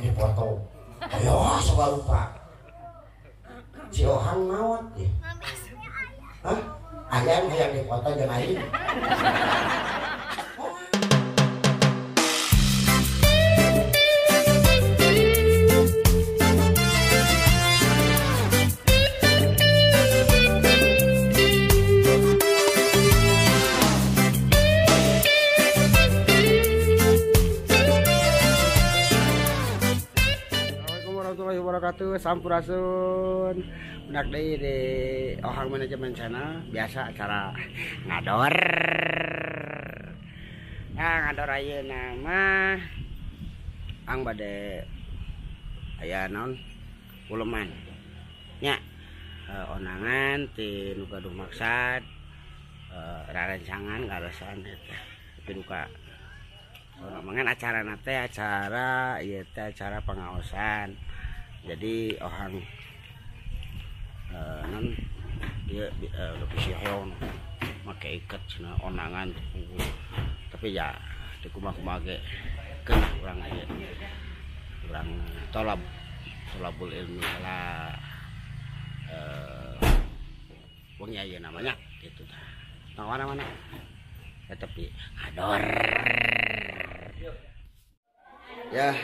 Hayang dipoto. Ayo segala rupa. Si Ohang maot ya. Hah? Ayam hayang dipoto jeung aing. Sampurasun. Budak deui di Ohang Manajemen Channel, biasa acara ngador. Nah, ngador ayeuna mah ang bade aya naon uleman. Nya onangan ti nu gaduh maksad rarencangan garasan eta. Tapi duka mangan acara nate acara ieu teh acara pengaosan. Jadi orang non dia lebih sihon make ikat cenah onangan tapi ya di kumaha-kumaha ge keun urang aya urang tolabul ilmi lah wengi aya namanya gitu tah tong mana-mana tetep di ngador ya.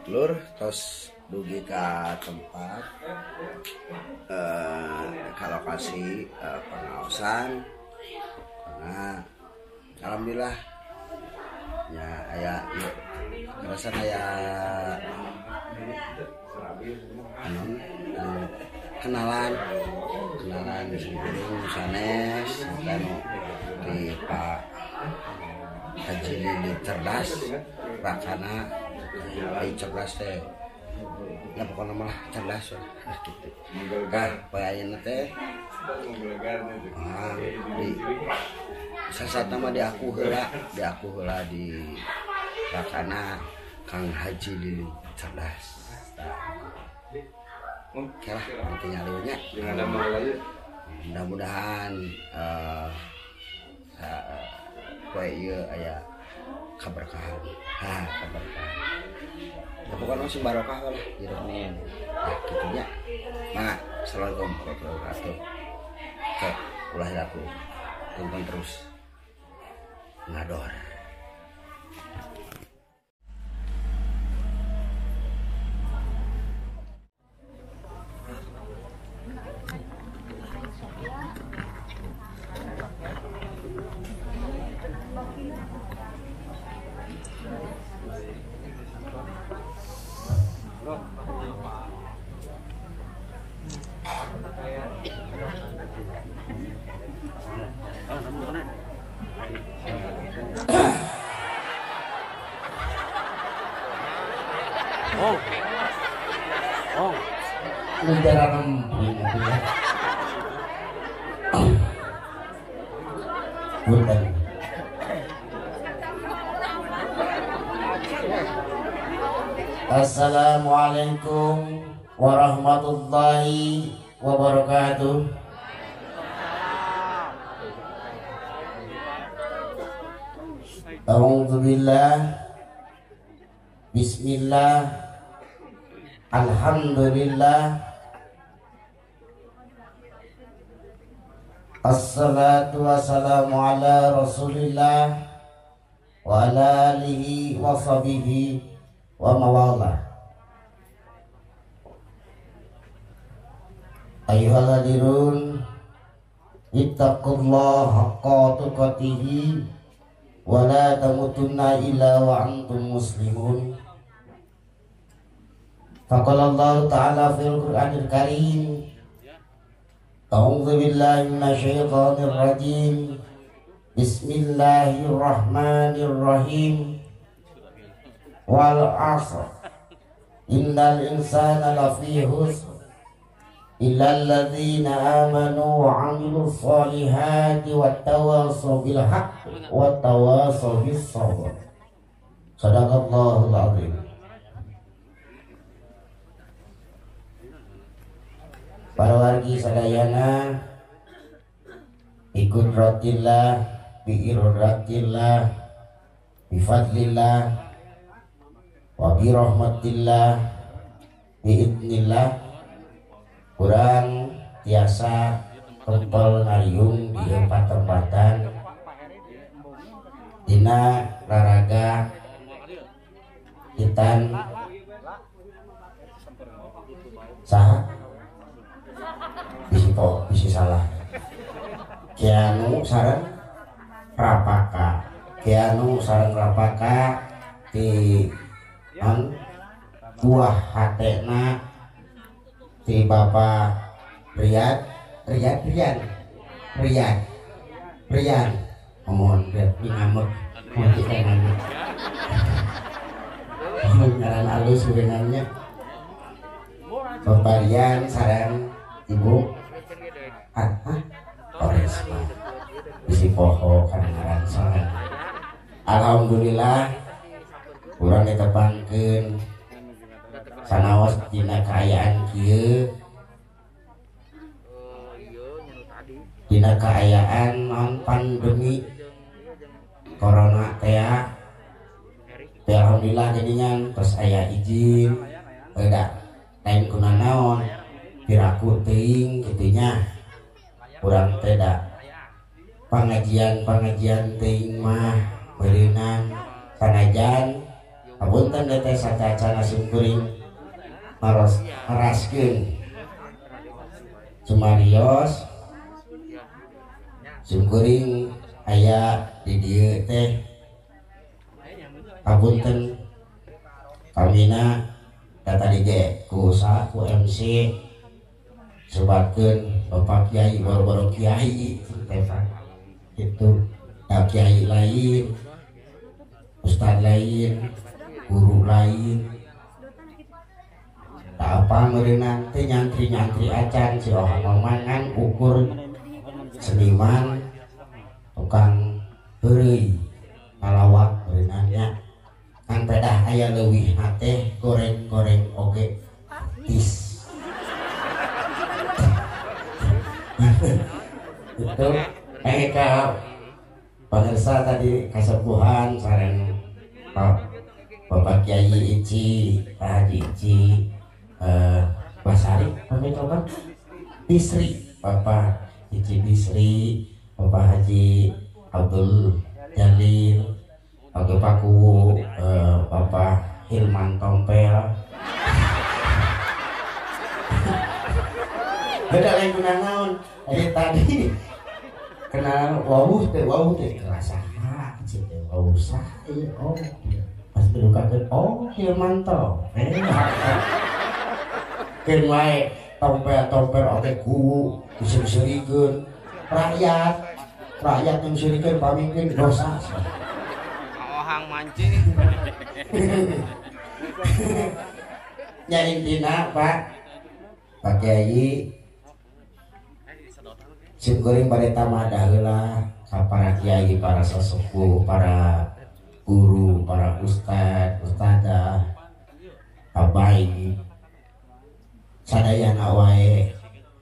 Lur tos dugi ka tempat ka lokasi pengaosan karena alhamdulillah ya aya ieu kerasan aya anu kenalan simkuring sanes anu di Pak Haji Lili Cerdas Rakana ai cerdas teh ya pokoknya malah cerdas gitu kan poe ayeuna teh di sasatna mah di aku heula di Rakana Kang Haji Lili Cerdas. Oke lah intinya lieunya mudah-mudahan poe ieu aya kaberkahan. Ha, kaberkahan. Ya pokoknya masih barokah lah gitu. Amin. Nah, gitunya. Nah, assalamualaikum warahmatullahi wabarakatuh. Oke, ulah aku tonton terus. Ngador. Assalamualaikum warahmatullahi wabarakatuh. A'udzubillah. Bismillah. Alhamdulillah. Assalatu wassalamu ala rasulillah wa ala alihi wa sahbihi wa mawalah. Ayyuhal hadirun, ittaqullaha haqqa tuqatih wa la tamutunna illa wa antum muslimun. Faqala Allah ta'ala fil Qur'anil Karim, a'udzu billahi minasyaitonir rajim. Bismillahirrahmanirrahim. Wal 'asr innal insana lafi khusr illa alladzina amanu wa 'amilus solihati wattawasaw bil haqq wattawasaw bis sabr. Shadaqallahul azim. Para wargi sadayana, ikut rotillah, bi iradatillah, bi fadlillah. Wa bi rahmatillah biidnillah kurang tiasa kempel ngariung di patempatan dina raraga hitan saha bisi po bisi salah Keanu sareng Rapaka, Keanu sareng Rapaka di an buah hatena di Bapak Riyad Riyad Rian Riyad Rian mohon Riyad ngamuk mau kita ngamuk ngaran alus sebenarnya Bapak Rian sareng Ibu Koresma bisi poho kana ngaran sareng. Alhamdulillah urang ditepangkeun sanaos dina kaayaan kieu, dina kaayaan non pandemi corona teh. Alhamdulillah jadinya terus aya izin da lain kuna naon piraku teuing kitunya urang teh da pengajian-pengajian teuing mah beureunan sanajan apunten teh sacacana simkuring maraskeun sumarios simkuring aya di dieu teh apunten kamina tadi ge ku usaha ku MC sebatkeun Bapak Kiai baru-baru Kiai teh itu kiai lain, ustad lain, guru lain tak apa meureunang teh nyantri-nyantri acan si ohang mangan ukur seniman tukang heureuy ngalawak meureunangnya kan pedah aya leuwih teh goreng-goreng oge tis itu ka pemirsa tadi kasepuhan sareng Bapak Kiai Ici, Pak Haji Ici, Basari, pamit apa? Bisri, Bapak Ici Bisri, Bapak Haji Abdul Jalil, Abdul Paku, Bapak Hilman Tompel. Beda lain guna naon. Jadi tadi kenal wawuh teh kerasa cik teh wawuh sah ieu oh pas dilukakeun oh Hilman Tompel. Keun wae tompel-tompel oge kuwu diseuri-seurikeun rakyat rakyat yang seurikeun pamimpin dosa. Ohang mancing. Nya intina Pak Pak Kiai simkuring bade tamadah heula ka para kiai, para sesepuh, para guru, para ustad, ustadzah, habaib sadayana wae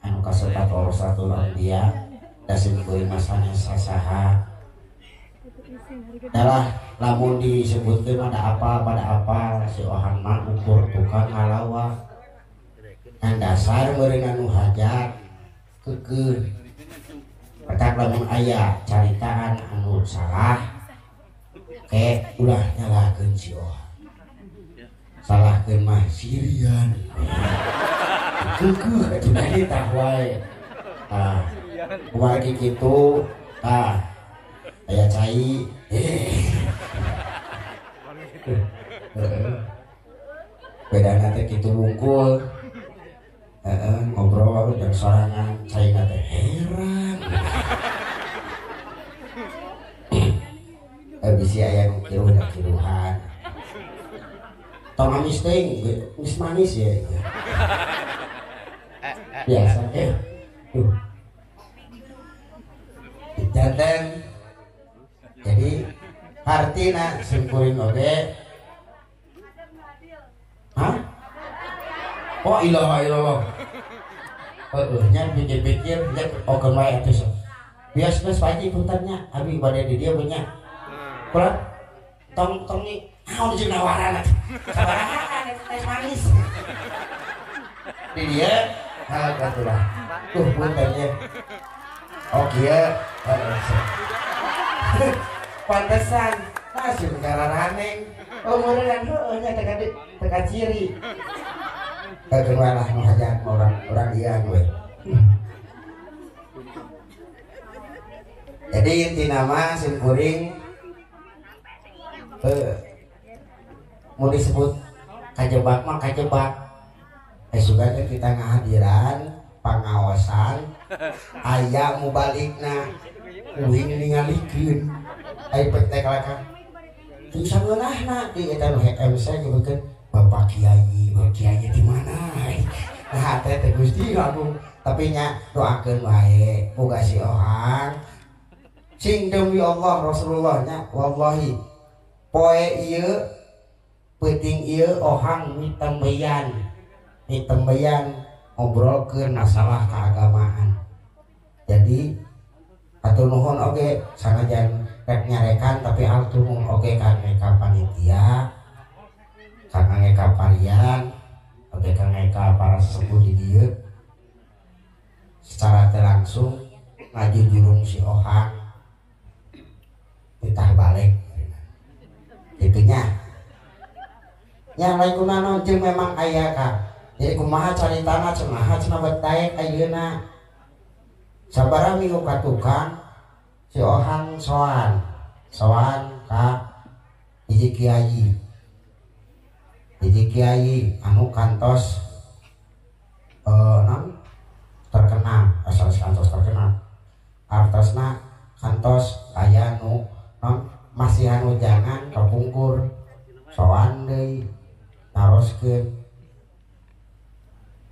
anu kasebat warasatul anbiya da simkuring masanes sasaha. Dalah lamun disebutkeun pada apa si ohang mah ukur tukang ngalawak ngan dasar meureun anu hajat keukeuh petak lamun aya caritaan anu salah ke ulah nyalahkeun si ohang salahkeun mah sirian keukeuh atuh tadi tah wae tah kumaha kitu tah aya cai bedana teh kitu wungkul ngobrol dan sorangan cai teh heran bisi aya nu kiruh da kiruhan tong manis teuing geus manis ya biasa tuh janten jadi hartina simkuring oge hah oh ilaha illallah heueuh nya pikir-pikir nya oge wae atuh bias geus Pak Haji puntennya abi bade di dieu nya kula tong tong ni naon jeung nawaran atuh Sabarahaan eta teh manis. Di dieu alhamdulillah. Tuh punten ye. Oh kieu. Pantesan masih kararaneng. Oh meureun heueuh nya teka ciri. Kageun wae lah nu hajat orang ieu we. Jadi inti nama sim kuring mau disebut kajebak mah kajebak. Sugan kita ngahadiran pangaosan aya mubalikna uing ningalikeun ai pek teh kalakah teu sangeunahna di eta nu MC nyebutkeun Bapak Kiai, Bapak Kiai di mana? Nah teh teh Gusti Agung tapi nya doakeun wae moga si Ohang sing demi Allah Rasulullah nya wallahi poe ieu peuting ieu Ohang mitembeyan ngobrolkeun masalah keagamaan. Jadi hatur nuhun oge sanajan rek nyarekan tapi hatur nuhun oge ka ngeka panitia, ka ngeka parian, oge ka ngeka para sesepuh di dieu secara teu langsung ngajujurung si Ohang titah balik gitunya. Nya lain kunaon jeung memang aya ka. Jadi kumaha caritana cenah cenah bet daek ayeuna. Sabaraha minggu ka tukang si Ohang soan ka hiji kiai. Hiji kiai anu kantos non terkenal, asal kantos terkenal. Artosna kantos aya nu non masihan ujangan kapungkur soan deui naroskeun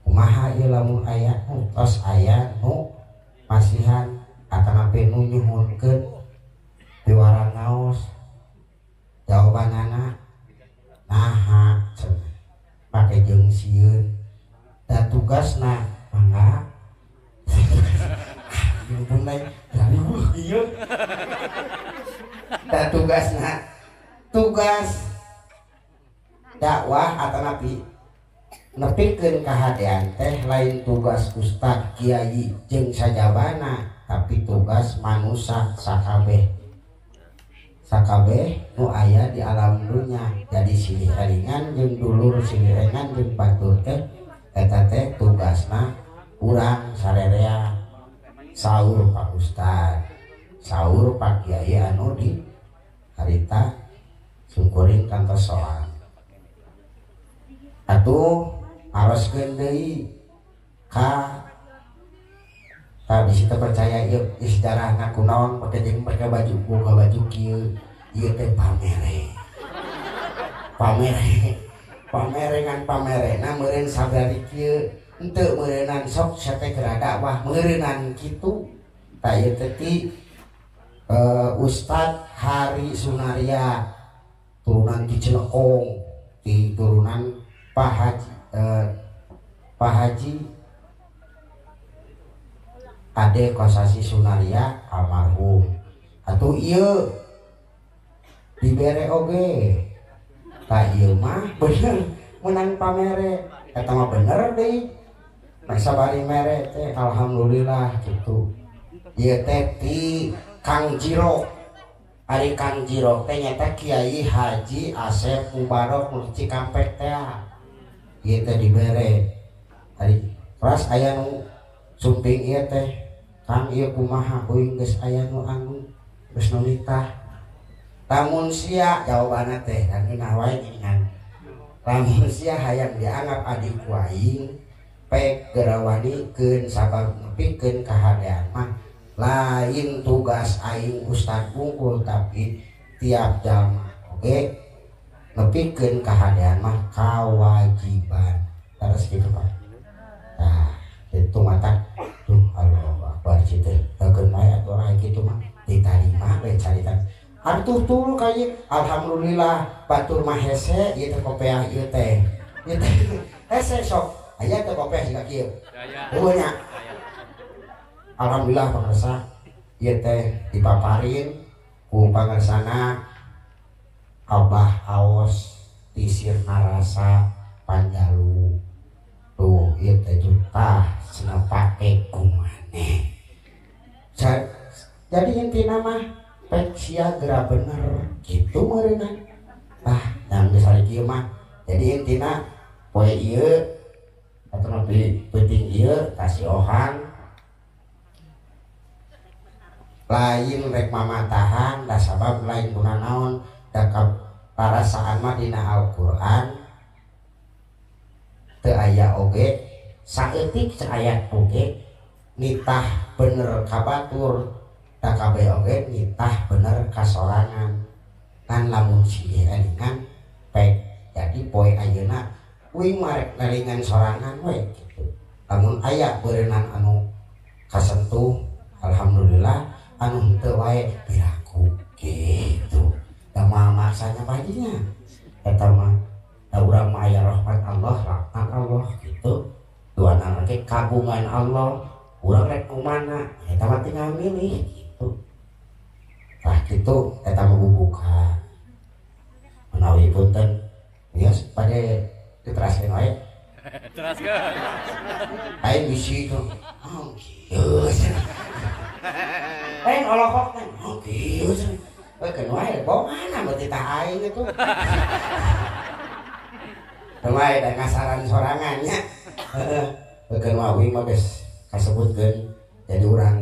kumaha ieu lamun aya tos aya nu masihan atanapi nu nyuhunkeun piwarang ngaos jawabanana naha cenah pake jeung sieun da tugasna mangga jeung pun lain dari ieu da tugasna tugas dakwah atanapi nepikeun kahadean teh lain tugas ustad kiai jeung sajabana tapi tugas manusia sakabeh sakabeh nu aya di alam dunya. Jadi silih ringan jeung dulur silih ringan jeung batur teh eta teh tugasna urang sarerea saur Pak Ustad saur Pak Kiai anu di harita sungkuring kantos soang atuh aroskeun deui ka tah bisi teu percaya ieu sejarahna kunaon pake jeung pake baju boga baju kieu ieu teh pamere pamere pamerengan pamerena meureun sabari kieu henteu meureunan sok sia teh geura dakwah meureunan kitu tah ieu teh ti Ustad Hari Sunaria turunan ti Cilekong ti turunan Pak Haji Ade Kosasi Sunaria almarhum. Atuh ieu dibere oge. Tah ieu mah bener menang pamere. Eta mah bener deui. Masa bari mere teh alhamdulillah gitu. Ieu teh ti Kang Jiro. Ari Kang Jiro teh nyata Kiai Haji Asep Mubarok nu Cikampek teh. Ieu teh dibere. Ari ras aya nu sumping ieu teh Kang ieu kumaha euy geus aya nu anu geus nu nikah. Lamun sia jawabanna teh kan ngeunah wae geuningan. Lamun sia hayang dianggap adik ku aing pek gerawanikeun sabab nepikeun kahadean mah lain tugas aing ustad bungkul tapi tiap jalma oge nepikeun kahadean mah kawajiban. Terus gitu Pak. Nah, itu mata tuh Allahu Akbar kitu. Keun wae atuh ora kitu mah ditarima we carita. Atuh tulu ka alhamdulillah batur mah hese ieu teh kopeah ieu teh. Ieu teh hese sok aya teh kopeah siga kieu. Heueuh nya. Alhamdulillah pangersa ieu teh dipaparin ku pangersana Abah Aos tisir narasa panjalu tuh ieu teh tah cenah pake kumaneh. Jadi intina mah pek sia geura bener kitu meureunna. Tah dan geus ari kieu mah jadi intina poe ieu atau lebih penting ieu kasih ohang lain rek mamatahan da sabab lain guna naon da parasaan mah dina Al-Qur'an teu aya oge saeutik saayat oge nitah bener ka batur da kabeh oge nitah bener ka sorangan kan lamun silih elingan pek jadi poe ayeuna uing marek nelingan sorangan we gitu lamun aya beureunang anu kasentuh alhamdulillah anu henteu wae piraku gitu da moal maksanya bajinya eta mah da urang mah aya rahmat Allah rahmat Allah gitu duanana ge kagungan Allah urang rek kumana eta mah tinggal milih gitu tah kitu eta mah bubuka menawi punten wios pada diteraskeun wae teraskeun aing bisi itu oh kieu lain olokok kan oh kieu we keun wae bongan mah titah aing itu keun wae da ngasaran sorangan nya heeh keun wae uing mah geus kasebutkeun jadi urang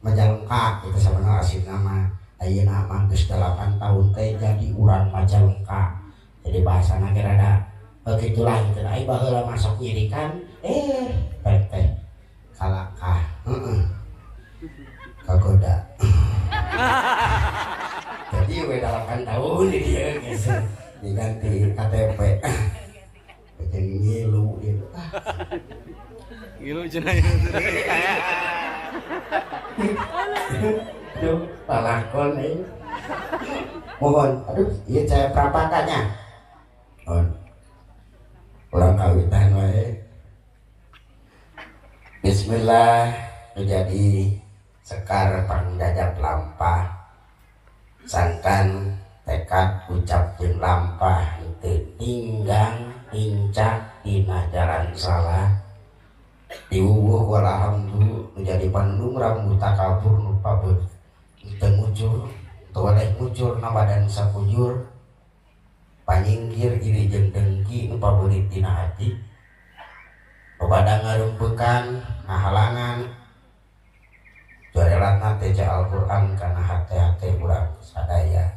Majalengka itu sabenerna aslinya mah ayeuna mah geus 8 tahun teh jadi urang Majalengka jadi bahasana ge rada begitulah gitu ai baheula masuk nyirikan teh teh kalakah heeh kagoda jadi we 8 tahun di dieu geus diganti KTP jadi ngilu gitu ngilu cenah aduh palakon euy mohon aduh ieu saya prapatanya mohon urang kawitan wae bismillah menjadi sekar pangjajap lampah sangkan tekad ucap jeung lampah teu ninggang nincak dina jalan salah diwuwuh walhamdu menjadi pandung rambut takabur nu pabeut teu ngucur teu waleh ngucur na badan sakujur panyingkir iri jeung dengki nu pabeulit dina hati babada ngarumpekan ngahalangan juarelatna teh Al-Qur'an kana hate-hate urang sadaya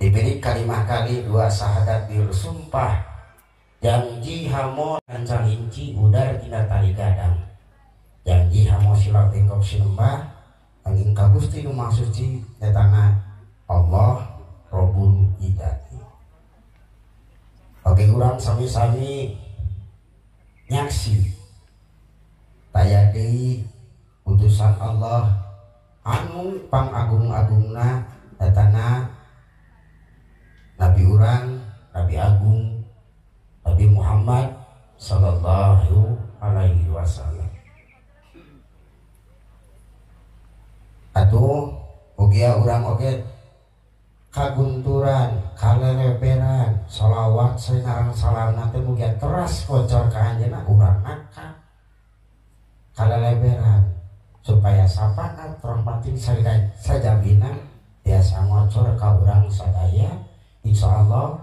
diberi kalimah kali dua syahadat sumpah janji hamo rancang inci udar tina tali gadang janji hamo silap bengkok sinembah angin ka Gusti nu Maha Suci etana Allah Rabbul Izzati. Oke urang sami-sami nyaksi taya deui utusan Allah anu pangagung-agungna etana Nabi urang Nabi Agung Nabi Muhammad sallallahu alaihi wasallam. Atuh ugia urang oge kagunturan kalereberan sholawat sareng salamna teh mugia teras kocor ka anjeunna urang nakak kaleleberan supaya syafaat rahmatin sajabina biasa ngocor ka urang sadaya insyaallah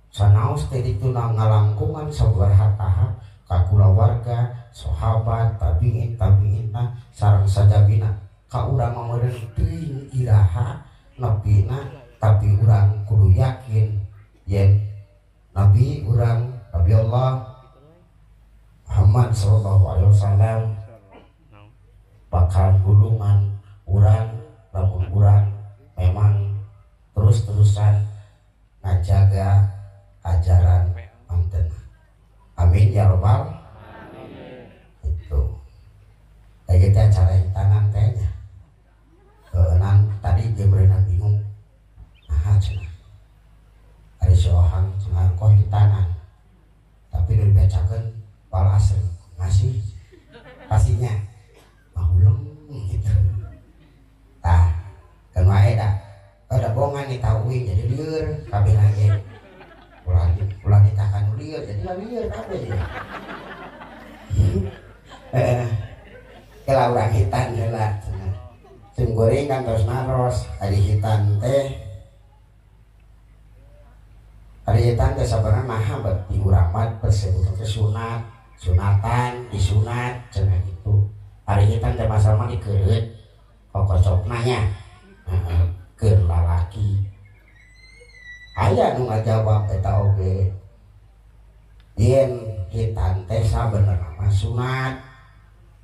sanaos teh dituna ngalangkungan sabaraha tahap ka kulawarga sahabat tabiin tabiinna sareng sajabina ka urang meureun teuing iraha nabina tapi urang kudu yakin yen nabi urang Nabi Allah Muhammad sallallahu alaihi wasallam bakal gulungan urang lamun urang memang terus-terusan ngajaga ajaran mantena. Amin ya robbal alamin. Itu kayak gitu acara hitanan tehnya tadi dia berenang bingung nah cenah ari si ohang cenah kok hitanan tapi udah dibacakan wal asri masih pastinya mahulung gitu tah kan wae dah ada bongan nih tauin jadi lieur kabeh lagi ulah lieur jadi lieur kabeh. Kela urang hitan heula cenah. Sim kuring kan tos naros ari hitan teh. Ari hitan teh sabenerna naha bet di urang mah disebut teh sunat, sunatan, disunat cenah kitu. Ari hitan teh masalah mah dikeureut kokocokna nya. Heeh, keur lalaki. Aya nu ngajawab eta oge. Yen hitan teh sabenerna mah sunat.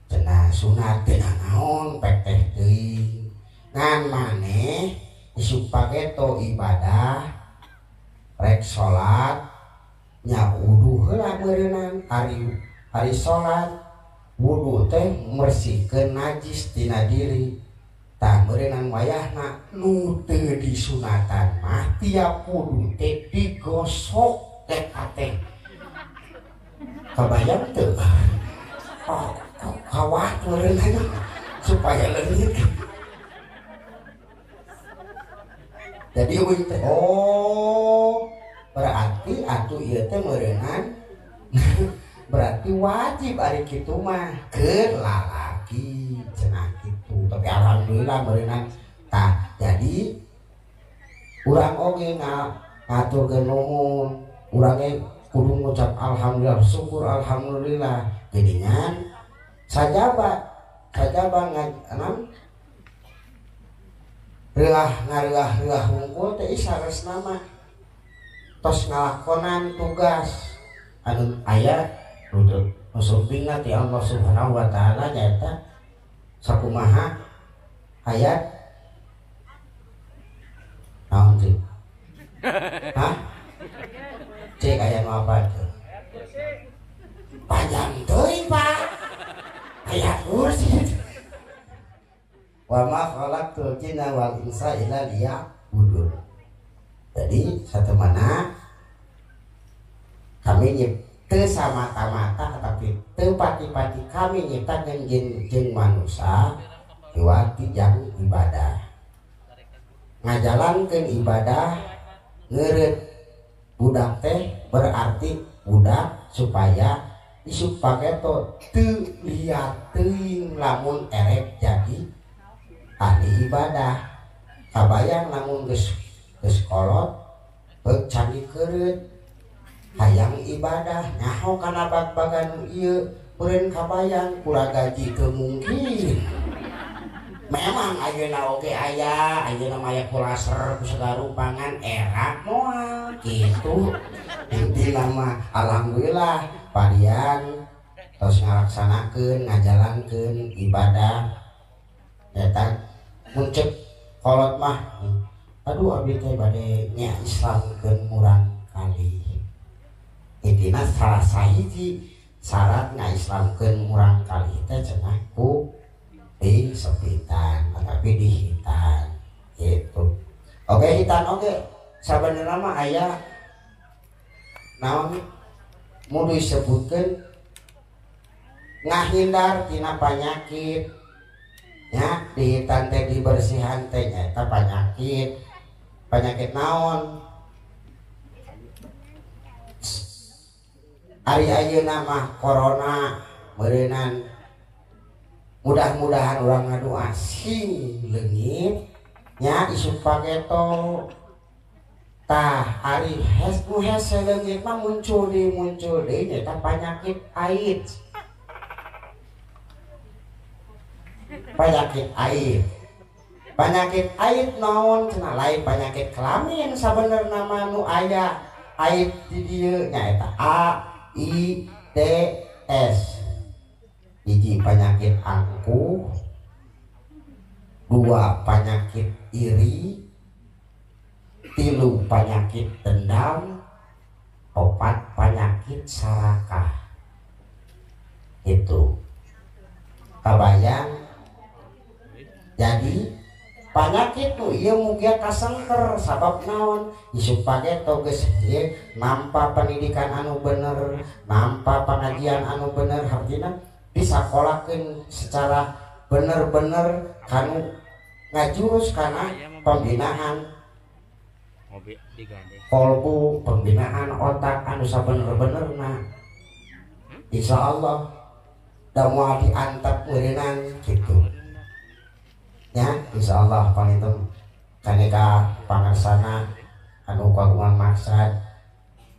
Cenah sunat cenah naon pek teh teuing. Ngan maneh isuk pageto ibadah rek salat nya wudu heula meureunnan ari salat wudu teh mersihkeun najis tina diri. Tah meureunnan wayahna nu teu disunatan mah tiap wudu teh digosok teh teh. Kabayang teu? Oh, kawat meureunna supaya leungit. Jadi euy teh oh berarti atuh ieu teh meureunnan berarti wajib ari kitu mah keur lalaki cenah kitu. Tapi alhamdulillah meureunnan tah jadi urang oge ngaturkeun nuhun, urang ge kudu ngucap alhamdulillah, syukur alhamdulillah. Jadinya sajaba nganan reuah ngareah reuah hungkul teh saresna mah tos ngalakonan tugas anu aya nu sumpingna ti Allah Subhanahu wa taala nyaeta sakumaha ayat naon sih? Hah? Cek aya nu apa teh? Panjang teuing Pak. Ayat kursi. Wa ma khalaqtul jinna wal insa illa liya'budun. Jadi satu mana kami nyipta samata-mata tapi teu pati-pati kami nyiptakeun jin jeung manusia diwati jang ibadah. Ngajalankeun ibadah ngeureut budak teh berarti budak supaya isuk paketo teu liat teuing lamun erek jadi ahli ibadah. Kabayang lamun geus kolot beuk candi keureut hayang ibadah nyaho kana bag-bagan ieu meureun kabayang kurang gaji teu mungkin. Memang ayeuna oge aya ayeuna mah aya kulaser ku segala rupangan era moal kitu. Intina mah alhamdulillah parian tos ngalaksanakeun ngajalankeun ibadah eta mun cek kolot mah aduh abdi teh bade nya Islamkeun murang kali. Intina salah sahiji syarat ngaislamkeun murang kali teh cenah ku di sepitan tapi di hitan gitu. Oke hitan oke sabenerna mah aya naon mun disebutkeun ngahindar tina panyakit nya di hitan teh dibersihan teh nyaeta panyakit. Panyakit naon? Ari ayeuna mah corona meureunnan mudah-mudahan urang ngadoa sing leungit nya isuk pageto. Tah ari hes nu hese leungit mah muncul deui nyaeta panyakit AIDS. Penyakit AIDS. Penyakit AIDS naon cenah lain penyakit kelamin sabenerna mah nu aya AIDS di dieu nyaeta A I D S. Hiji penyakit angkuh, dua penyakit iri, tilu penyakit dendam, opat penyakit sarakah. Itu kabayang. Jadi penyakit tuh ieu mugia kasengker sabab naon isuk pageto geus ieu nampa pendidikan anu bener, nampa pengajian anu bener, hartina disakolahkeun secara bener-bener kanu ngajurus kana pembinaan Kolbu pembinaan otak anu sabener-benerna insyaallah da moal diantep meureunan kitu nya insyaallah panginten kaneka pangarsana anu kagungan maksad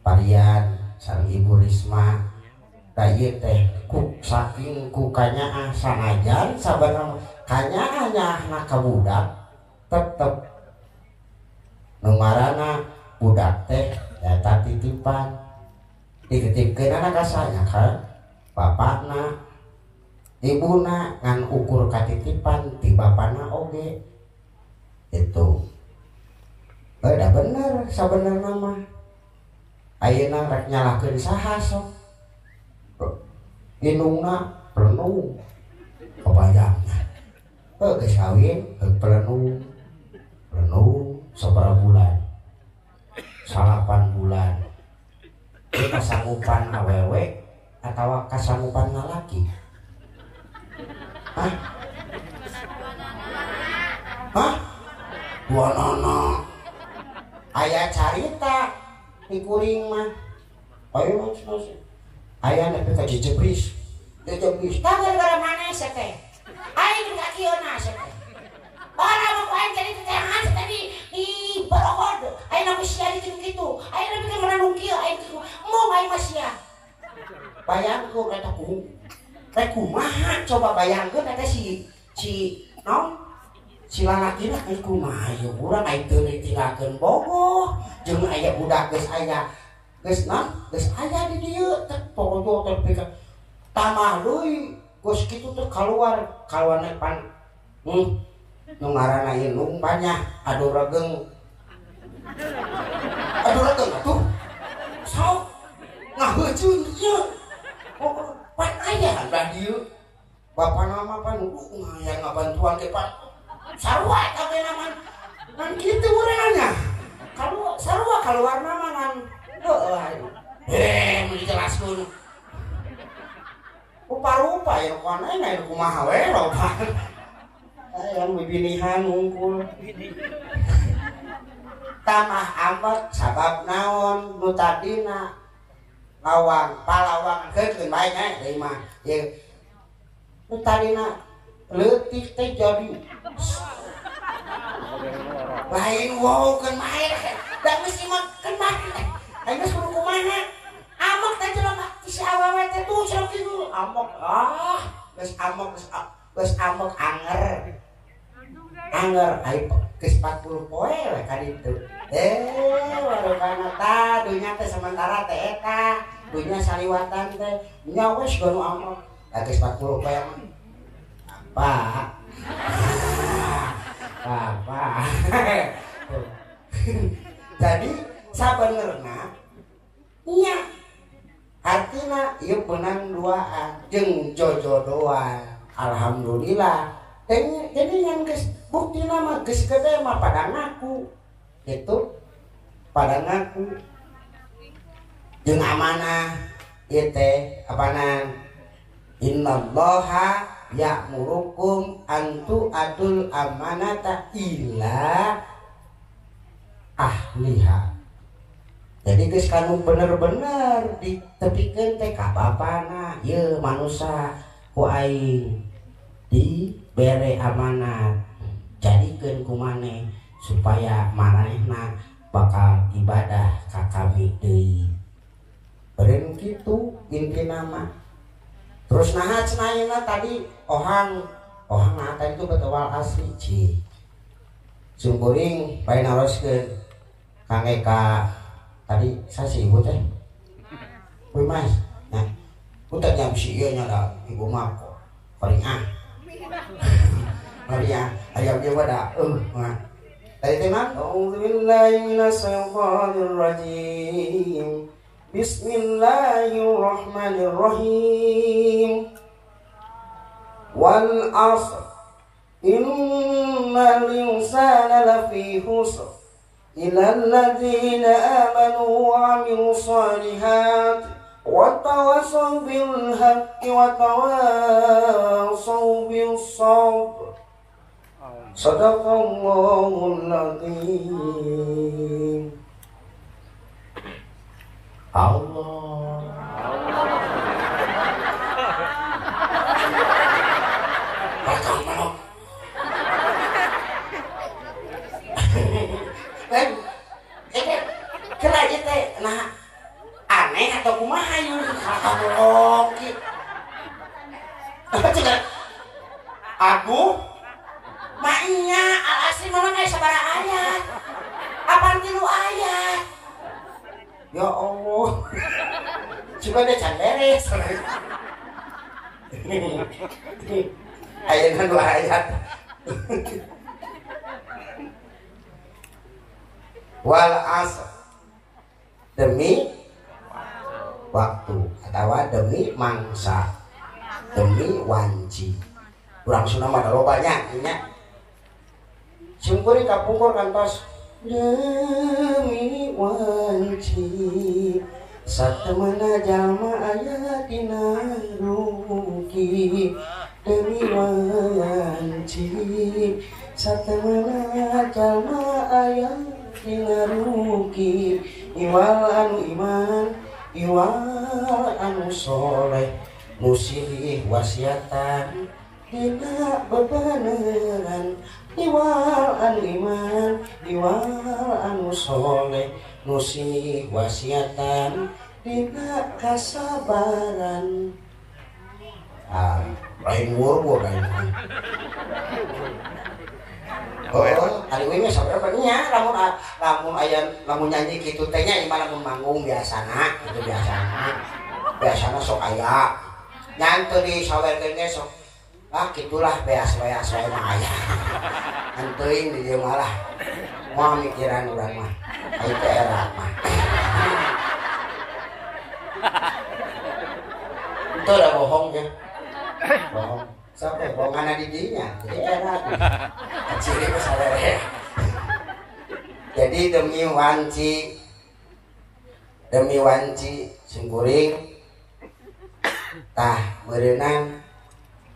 parian sareng Ibu Risma da ieu teh ku saking ku kanyaah sanajan sabenerna kanyaah nyaahna ka budak tetep nu ngaranna budak teh eta titipan dititipkeunana ka saha ka bapakna ibuna ngan ukur katitipan ti bapana oge itu da bener sabenerna mah ayeuna rek nyalahkeun saha sok indungna pelenung kebayang heuh geus kawin heuh pelenung pelenung sabaraha bulan 8 bulan kasanggupan awewe atawa kasanggupan lalaki. Hah? Hah? Dua nana. Aya carita di kuring mah. Ayo aya nepi ka jejebris. Jejebris. Tah gara-gara maneh sia teh. Aing ka kieuna sia teh. Orang mah ku aing jadi teteangan sia teh di barogod. Aing mah sia di kitu. Aing nepi ka merenung kieu aing kitu. Mung aing mah sia. Bayangkeun eta ku. Rek kumaha coba bayangkeun eta si naon? Si lalakina geus kumaha ieu urang aing teu ditinggalkeun bogoh jeung aya budak geus aya geus naon geus aya di dieu teh porojo teh pika tamah deui geus kitu teh kaluar kaluarna pan nu ngaranna indung banyak aduh regeng atuh sok ngaheuceun ieu pan aya da dieu bapana mah pan aya ngabantuan ge pan sarua eta we naman ngan kitu urangna kalau sarua kaluarna mah ngan heueuh mun dijelaskeun rupa-rupa ya kana aya kumaha we loba aya bibinihan hungkul tamah amat sabab naon nu tadina lawang palawang keun bae nya deui mah ieu nu tadina leutik teh jadi lain wow keun bae da geus imah keun bae aing geus kudu kumaha amok teh jelema si awewe teh tuh cenah kitu amok ah geus amok geus amok anger anger ai geus 40 poe we ka ditu warukana ta dunya teh sementara teh eta dunya saliwatan teh nya wes ganu amok da geus 40 poe mah apa apa jadi sabenerna nya artina ieu beunang duaan jeung jojodoan alhamdulillah jadi yang geus buktina mah geus gede mah pada ngaku gitu pada ngaku jeung amanah ieu teh apanan innallaha ya'murukum an tu'adul amanata ila ahliha. Jadi geus kanu bener-bener ditepikeun teh ka bapana ieu manusa ku aing dibere amanat jadikeun ku maneh supaya manehna bakal ibadah ka kami deui. Beureun kitu intina mah. Terus naha cenah ayeuna tadi ohang nah tadi itu betewal asli ci. Sungkuring bae naroskeun Kang Eka tadi sasi ibu teh. Wih mas, nah, udah jam si ieu nya da ibu mah kok koring ah. Koring ayam dia mah da mah. Tadi teh mah a'udzubillahi minasyaitonir rajim. Bismillahirrahmanirrahim. Wal 'asr innal insana lafi khusr illa alladzina amanu wa 'amilus shalihat wa tawassaw bil haqqi wa tawassaw bis sabr. Sadaqallahul azim. Allah. Bakal melok. Lain, kira aja teh, nah aneh atau kumaha yeuh melok kieu. Cek aku maknya al-asri mana kayak sabaraha ayat. Apaan 3 ayat? Ya Allah. Coba deh can beres. Ayeuna 2 ayat. Wal asr, demi waktu atau demi mangsa, demi wanci. Urang Sunda mah loba nya nya. Sungkuri kapungkur kantos demi wanci satemana jalma aya dina rugi, demi wanci satemana jalma aya dina rugi, iwal anu iman iwal anu soleh musilih wasiatan dina bebaneran, iwal anu iman iwal anu soleh nusih wasiatan dina kasabaran. Ah, lain wurwo lain. Oh, ari we mah saberapa nya lamun lamun aya lamun nyanyi kitu teh nya ieu mah lamun manggung biasana kitu biasana. Biasana sok aya. Nyan teu disawerkeun ge sok ah gitulah beas-beas wae mah aya. Henteuing di dieu malah moal mikiran urang mah. Ai teh era mah. Itu udah bohong ya. Bohong. Sampai bohongan di dinya. Jadi era. Kecil itu saudara. Jadi demi wanci sungkuring tah meureunang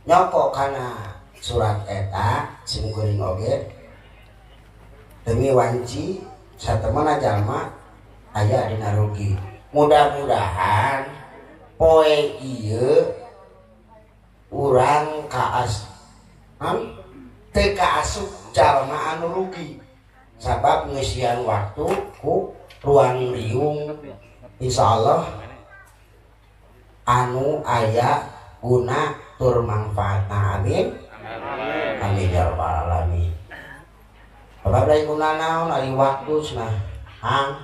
nyoko kana surat eta sungkuring oge demi wanci satemana jalma aya dina rugi. Mudah-mudahan poe ieu urang kaas teu kaasup jalma anu rugi sabab ngeusian waktu ku ruang riung. Insyaallah anu aya guna tur manfaatna. Amin amin ya rabbal alamin. Sebab lain guna naon ari waktu cenah hang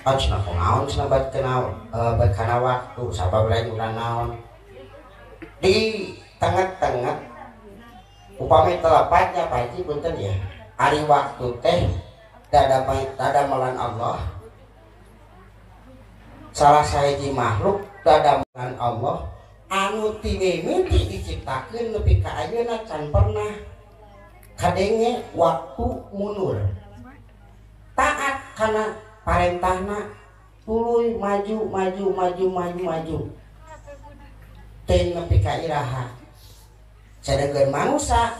cenah kunaon cenah bat kana bat kana waktu sabab lain guna naon di tengah-tengah upami telepatnya Pak Haji punten ya ari waktu teh dadamelan Allah salah sahiji makhluk dadamelan Allah anu ti mimiti diciptakeun nepi ka ayeuna can pernah kadenge waktu mundur taat kana parentahna tuluy maju maju maju maju maju teh nepi ka iraha. Sedengkeun manusa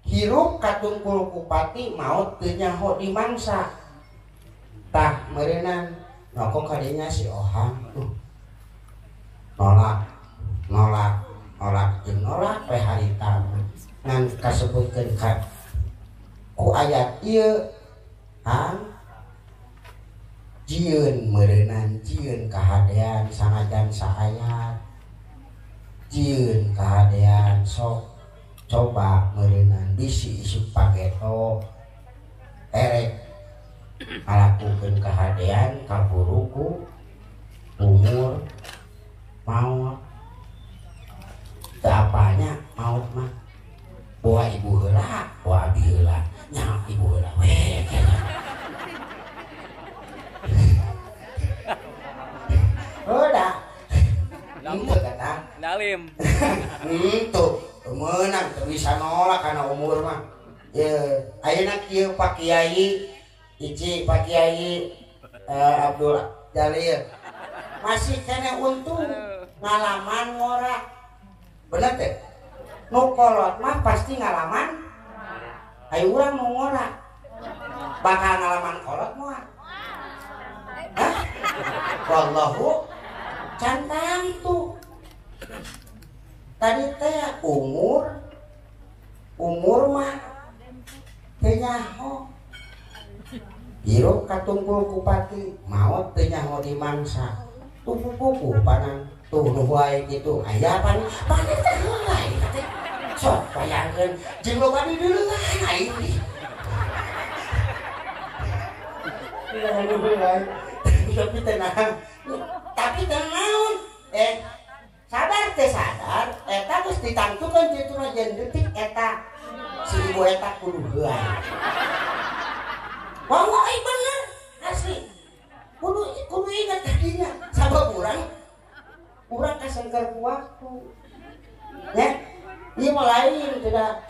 hirup katungkul kupati maot teu nyaho di mangsa. Tah meureunang noko kadinya si Ohang tuh nolak nolak nolak jeung nolak we harita ngan kasebutkeun ka ku ayat ieu hang jieun meureunang jieun kahadean sanajan saayat jieun kahadean sok coba meureunang bisi isuk pageto erek ngalakukeun kahadean kaburuku umur maot teu apanya maot mah boa ibu heula boa abi heula nya ibu heula we. Udah itu kata Dalim itu menang teu bisa nolak kana umur mah. Ye ayeuna kieu Pak Kiai Ici Pak Kiai Abdul Jalil masih kene untung ngalaman ngora bener teh nu kolot mah pasti ngalaman Ayo urang mau ngora bakal ngalaman kolot moal. Hah? Wallahu can tangtu. Tadi teh umur mah teu nyaho. Hirup katungkul kupati, maot teu nyaho di mangsa. Tuh panan tuh nu wae kitu. Aya pan pan teh heula teh. Sok bayangkeun jeung loba dideuleuan aing. Tapi tenang. Tapi tenang. Sadar teh sadar eta geus ditangtukeun kitu jeung detik eta si ibu eta kudu heuay. Wallahi bener asli. Kudu ingat tadinya sabab urang kasengker ku waktu. Ya, ieu mah lain tidak.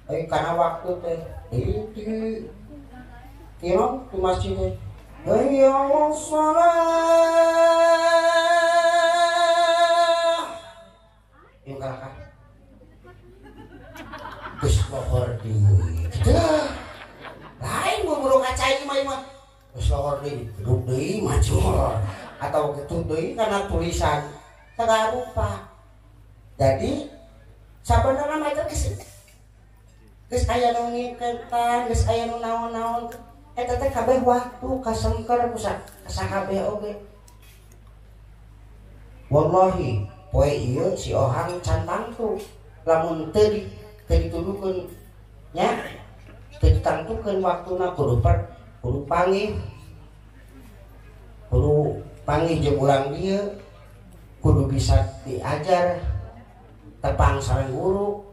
Karena waktu teh di di masjid teh. Hayya 'alas-shalah. Ieu kalahkan. Geus lohor deui. Kitu. Lain buburu ka cai mah. Geus lohor deui, duduk deui maju. Atau kitu deui kana tulisan segala rupa. Jadi sabenerna mah eta geus aya nu ngiketan, geus aya nu naon-naon. Eta teh kabeh waktu kasengker ku sakabeh oge. Wallahi poe ieu si Ohang can tangtu lamun teu dituduhkeun nya teu ditangtukeun waktuna kudu panggih jeung urang dieu kudu bisa diajar tepang sareng guru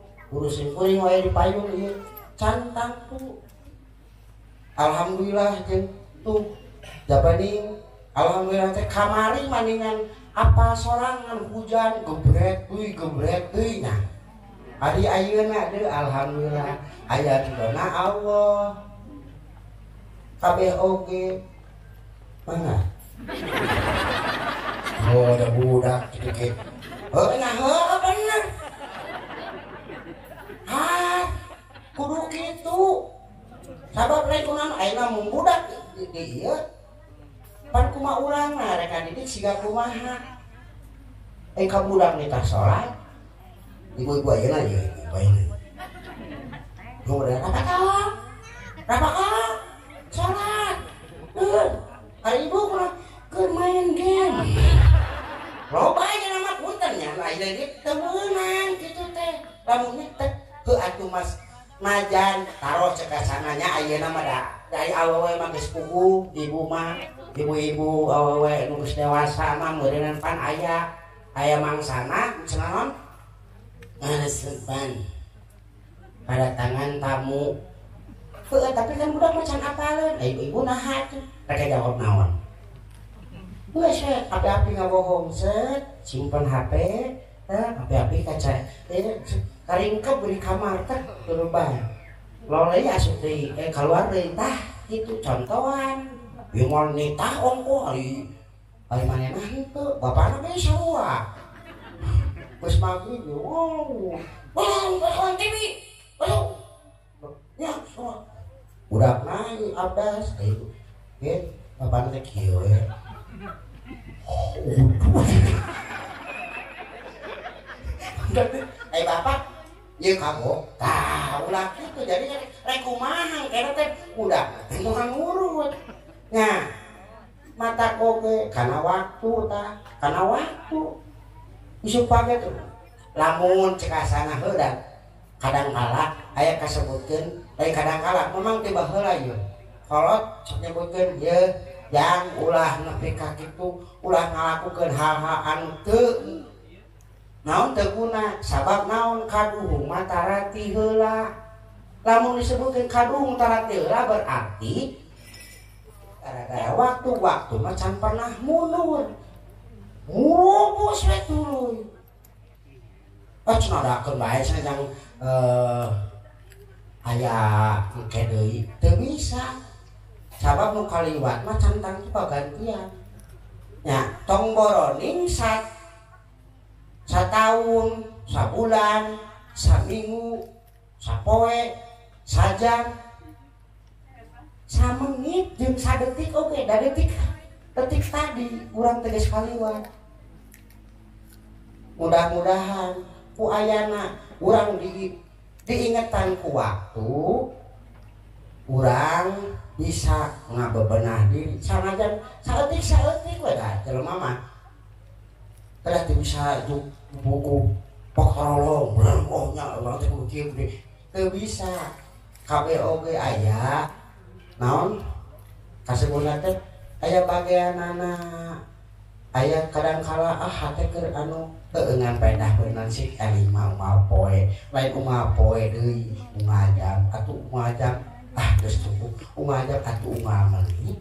sing kuring wae di payung ieu can tangtu. Alhamdulillah jeung tuh jabaning alhamdulillah teh kamari maningan apa sorangan hujan gebret deui nah ari ayeuna deui alhamdulillah aya ridona Allah kabeh oge mana oh ada budak kitu ge heuh nah heuh bener ah kudu kitu sabab lain kunaon ayeuna mun budak di ieu pan kumaha urangna rek didik siga kumaha ka budak nitah salat ibu-ibu ayeuna ieu ibu ayeuna nu rapaka salat heuh ari ibu kumaha keur main game loba nya mah punten nya lain deui teu meunang kitu teh lamun teh heuh atuh mas najan taruh cekasananya ayeuna mah da dari awewe mah geus puguh ibu mah ibu-ibu awewe nu geus dewasa mah meureunnan pan aya mangsana cenah naon ngaresepan kedatangan tamu heuh tapi kan budak mah can apaleun ibu-ibu naha tuh rek jawab naon geus we api-api ngabohong set simpen HP teh api-api kaca karingkep di kamar teh berubah loleh asup deui keluar deui tah kitu contohan ieu moal nitah ongkoh ari manehna henteu bapana ge sarua geus magrib wow wow TV ayo ya semua budak naik abdas ieu ge bapana teh kieu we bapak ieu kamu tah ulah kitu jadi rek kumaha kena teh budak teh moal ngurut nya mata oge kana waktu tah kana waktu isuk page tuh lamun cekasana heula kadang kala aya kasebutkeun lain kadang kala memang teh baheula ieu kolot sok nyebutkeun ieu jang ulah nepi ka kitu ulah ngalakukeun hal-hal anu teu naon teu guna sabab naon kaduhung mah tarati heula lamun disebutkeun kaduhung tarati heula berarti gara-gara waktu-waktu mah can pernah mundur ngurubus we tuluy ah cenah dakeun bae cenah jang aya engke deui teu bisa sabab nu kaliwat mah can tangtu pagantian nya tong boroning sataun, sabulan, saminggu, Sapoe sajam samenit jeung sadetik oge da detik detik tadi urang teh geus kaliwat. Mudah-mudahan ku ayana urang diingetan ku waktu urang bisa ngabebenah diri sanajan saeutik-saeutik we da jelema mah teh teu bisa buku pokorolong oh nya urang teh kudu kieu teu bisa kabeh oge aya naon kasebutna teh aya bagianana aya kadang kala ah hate keur anu teu pedah beunang sih ari mah poe lain unggal poe deui unggal jam atuh unggal jam ah geus cukup unggal jam atuh unggal menit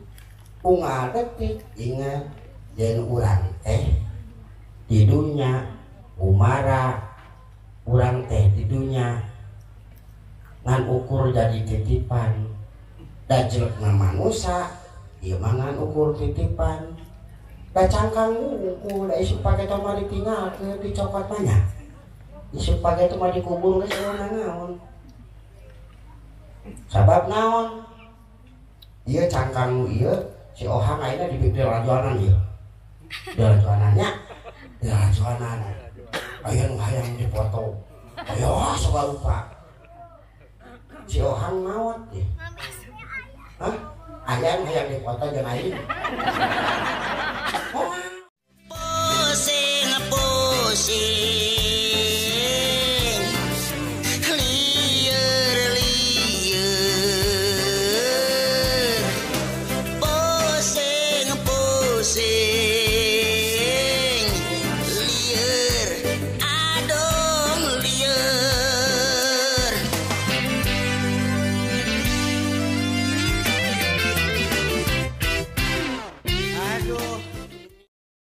unggal detik ingat yen urang teh di dunya umara urang teh di dunya ngan ukur jadi titipan da jelekna manusa ieu mah ngan ukur titipan da cangkang unggul da isuk pake teh mah ditinggalkeun dicokot mah nya isuk pake teh mah dikubur geus naon sabab naon ieu cangkang nu ieu si Ohang ayeuna di rajuanan ieu di rajuanan nya di rajuanan aya nu hayang dipoto aya sagala rupa si Ohang maot ieu. Hah? Aya nu hayang dipoto jeung aing.